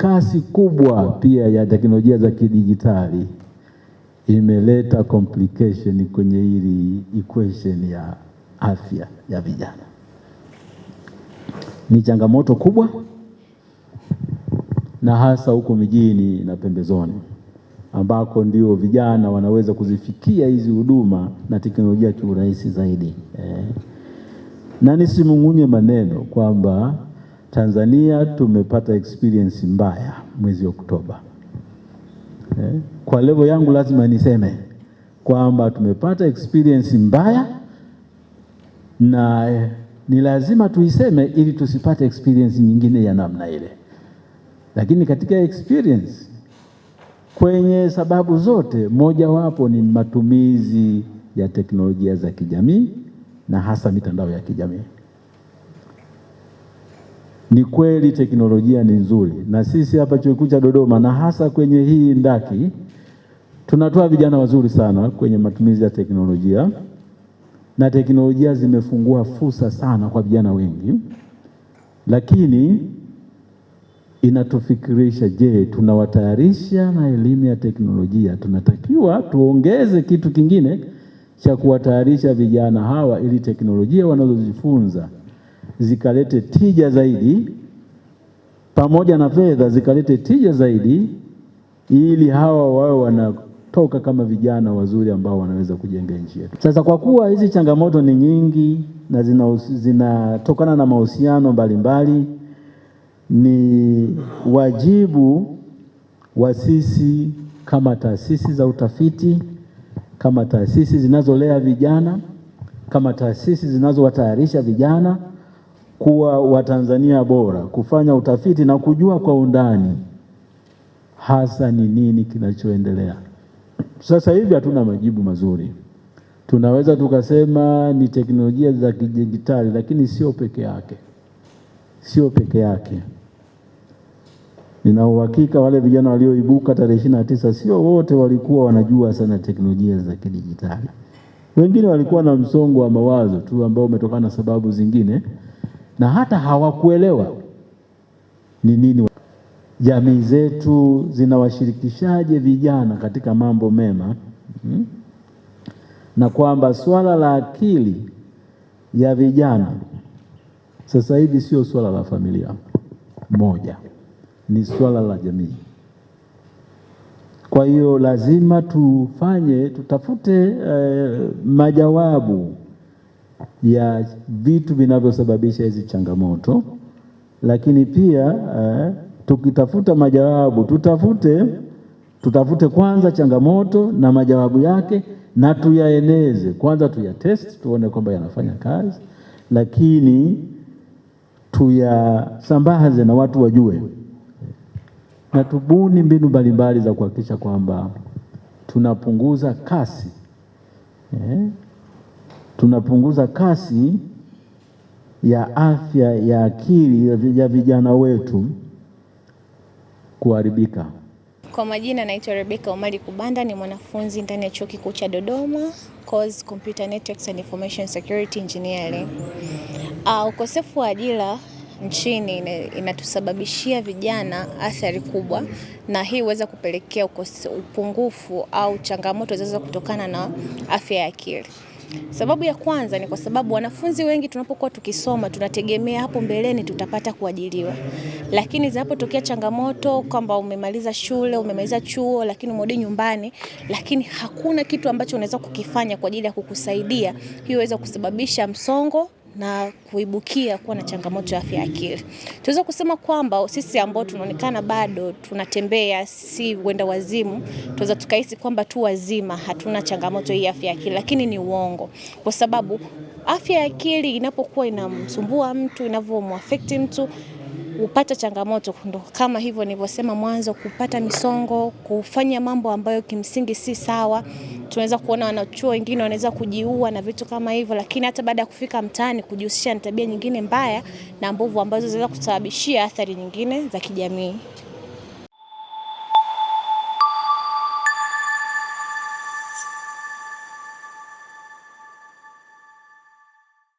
Kasi kubwa pia ya teknolojia za kidijitali imeleta complication kwenye hili equation ya afya ya vijana. Ni changamoto kubwa, na hasa huko mijini na pembezoni ambako ndio vijana wanaweza kuzifikia hizi huduma na teknolojia kiurahisi zaidi. Na nisimung'unye maneno kwamba Tanzania tumepata experience mbaya mwezi Oktoba. Kwa level yangu lazima niseme kwamba tumepata experience mbaya na ni lazima tuiseme ili tusipate experience nyingine ya namna ile. Lakini katika experience, kwenye sababu zote, mojawapo ni matumizi ya teknolojia za kijamii na hasa mitandao ya kijamii. Ni kweli teknolojia ni nzuri, na sisi hapa Chuo Kikuu cha Dodoma na hasa kwenye hii ndaki tunatoa vijana wazuri sana kwenye matumizi ya teknolojia, na teknolojia zimefungua fursa sana kwa vijana wengi, lakini inatufikirisha, je, tunawatayarisha na elimu ya teknolojia? Tunatakiwa tuongeze kitu kingine cha kuwatayarisha vijana hawa ili teknolojia wanazozifunza zikalete tija zaidi, pamoja na fedha zikalete tija zaidi, ili hawa wawe wanatoka kama vijana wazuri ambao wanaweza kujenga nchi yetu. Sasa kwa kuwa hizi changamoto ni nyingi na zinatokana na mahusiano mbalimbali, ni wajibu wa sisi kama taasisi za utafiti, kama taasisi zinazolea vijana, kama taasisi zinazowatayarisha vijana kuwa Watanzania bora, kufanya utafiti na kujua kwa undani hasa ni nini kinachoendelea. Sasa hivi hatuna majibu mazuri. Tunaweza tukasema ni teknolojia za kidijitali, lakini sio peke yake, sio peke yake. Nina uhakika wale vijana walioibuka tarehe 29 sio wote walikuwa wanajua sana teknolojia za kidijitali. Wengine walikuwa na msongo wa mawazo tu ambao umetokana na sababu zingine, na hata hawakuelewa ni nini. Jamii zetu zinawashirikishaje vijana katika mambo mema, Na kwamba swala la akili ya vijana sasa hivi sio swala la familia moja, ni swala la jamii. Kwa hiyo lazima tutafute majawabu ya vitu vinavyosababisha hizi changamoto, lakini pia tukitafuta majawabu tutafute kwanza changamoto na majawabu yake na tuyaeneze kwanza, tuyatest tuone kwamba yanafanya kazi, lakini tuyasambaze na watu wajue, na tubuni mbinu mbalimbali za kuhakikisha kwamba tunapunguza kasi, tunapunguza kasi ya afya ya akili ya vijana wetu kuharibika. Kwa majina naitwa Rebecca Omari Kubanda, ni mwanafunzi ndani ya Chuo Kikuu cha Dodoma, course Computer Networks and Information Security Engineering. Ukosefu wa ajira nchini inatusababishia vijana athari kubwa, na hii huweza kupelekea upungufu au changamoto zinazoweza kutokana na afya ya akili. Sababu ya kwanza ni kwa sababu wanafunzi wengi tunapokuwa tukisoma tunategemea hapo mbeleni tutapata kuajiriwa. Lakini zinapotokea changamoto kwamba umemaliza shule, umemaliza chuo lakini umerudi nyumbani, lakini hakuna kitu ambacho unaweza kukifanya kwa ajili ya kukusaidia, hiyo inaweza kusababisha msongo na kuibukia kuwa na changamoto ya afya ya akili. Tunaweza kusema kwamba sisi ambao tunaonekana bado tunatembea si wenda wazimu, tunaweza tukahisi kwamba tu wazima hatuna changamoto hii ya afya ya akili, lakini ni uongo. Kwa sababu afya ya akili inapokuwa inamsumbua mtu, inavyomuaffect mtu, upata changamoto ndo kama hivyo nilivyosema mwanzo, kupata misongo, kufanya mambo ambayo kimsingi si sawa. Tunaweza kuona wanachuo wengine wanaweza kujiua na vitu kama hivyo, lakini hata baada ya kufika mtaani kujihusisha na tabia nyingine mbaya na mbovu ambazo zinaweza kusababishia athari nyingine za kijamii.